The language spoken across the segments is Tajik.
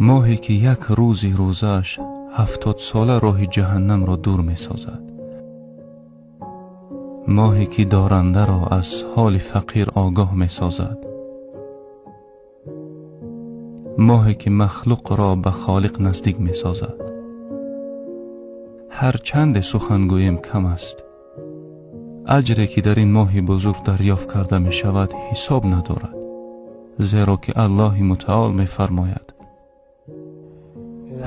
Моҳе ки як рӯзи рӯзааш 70сола роҳи ҷаҳаннамро дур месозад. Моҳе ки дорандаро аз ҳоли фақир огоҳ месозад. Моҳе ки махлуқро ба холиқ наздик месозад. Ҳар чанде сухан гӯем кам аст. Аҷре ки дар ин моҳи бузург дарёфт карда мешавад ҳисоб надорад, зеро ки Аллоҳи мутаол мефармояд: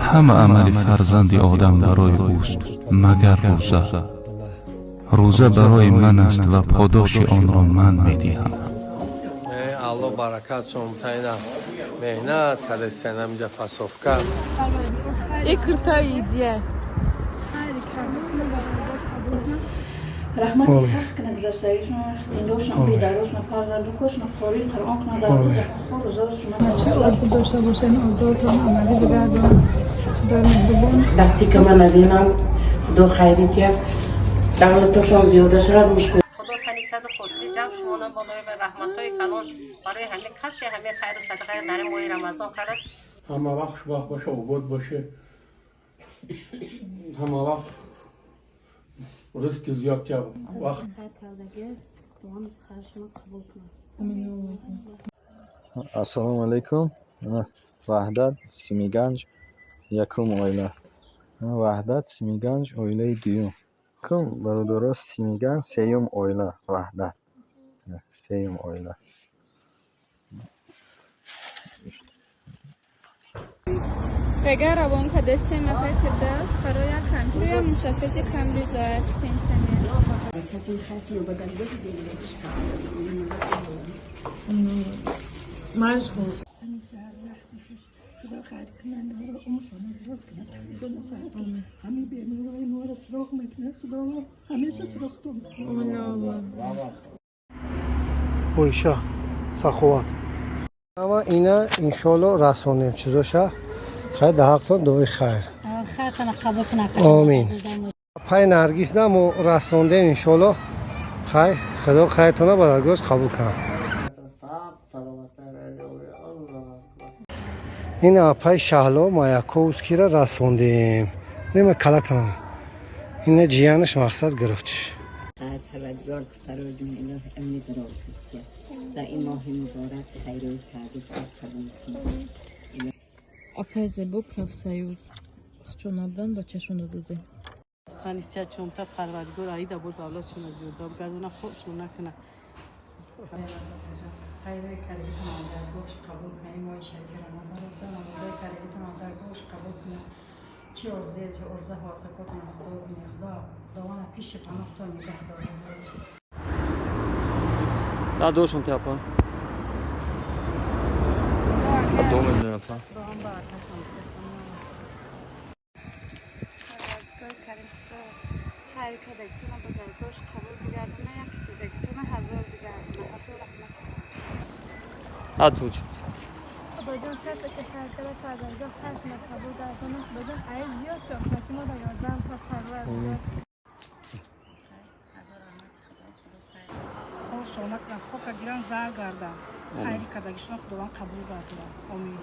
ҳама амали фарзанди одам барои ӯст, магар рӯза. Рӯза барои ман аст ва подоши онро ман медиҳам. Аллоҳ баракат шомтайна меҳнат кардастен ҳаминҷа фасовка. И крутая идея. Раҳмати ҳақ кунад гузаштагишон, зиндошон, бедарошон, фарзандакошон, қории Қуръон кунад, дар рӯза хор зоршон. Чӣ орзу дошта бошен, орзуотон амалӣ бигардон. Худои меҳрубон. Дасти кама набинам, Худо хайри тиҳад, давлатошон зиёда шавад, мушкил. Худо тани саду хотири ҷамъ шумонам болои ва раҳматҳои калон барои ҳамин касе ҳамин хайру садақа дар моҳи Рамазон кард. Ҳама вақт хушбахт боша, обод боше, ҳама вақт ризқи зиёд тияб вақт. Хайр кардагӣ, Худованд хайршона қабул кунад. Ассалому алайкум. Ваҳдат, Симиганҷ, якум оила. Ваҳдат, Симиганҷ, оилаи дуюм. Бародаро, Симиганҷ, сеюм оила. Ваҳдат, сеюм оила. Бега равон кадастем акай Фирдавс барои як кампир, як мусофири камбизоат, пенсионер. Худо хайр кунад, умршона дароз кунад, тақдиршона саҳат кунад. Ҳамин бемориҳои моро суроғ мекунад, Худо ҳамеша суроғтон. Оиша, Саховат. Ама ина иншоалло расонем чизоша. Хайр, дар ҳақтон дуои хайр. Хайртона қабул кунад. Омин. Пай Наргиз на мо расондем иншоалло. Хайр, Худо хайртона ба даргоҳаш қабул кунад. Ин апай Шаҳло Маяковскийро расондем. Нема калатанам. Ина ҷиянаш мақсад гирифтиш. Парвардигор духтароҷон илоҳ амни дароз кунад. Дар ин моҳи муборак хайру таъриф қабул кунад. Апай Зебо, профсоюз. Хчо набудан, бачашонро додем. Тани сиҳат чомта Парвардигор аида бо давлатшона зиёда бигардона, хушро накуна. Хайрои кардагитон даргоҳш қабул кунад. Ин моҳи шарифи Рамазон, рӯза намозҳои кардагитон даргоҳш қабул кунад. Чӣ орзуе, чӣ орзу ҳавасакотон Худо бинед. Худо Худованд пеши паноҳтон нигаҳ дорад. Дадошон те апа. Дом апа. Парвардигори карим, Худо хайр кардагитона ба даргоҳш қабул бигардона, як дидагитона ҳазор бигардона, ҳазор раҳмат кунад. Атуч. Худоҷон, касе ки хайр карда, Парвардигор хайршона қабул гардона. Худоҷон, ай зиёд шо, ки моро ёрдам кар, Парвардигор. Хошро накунад, хока гиран, зар гарда. Хайри кардагишона Худованд қабул гардона. Омин.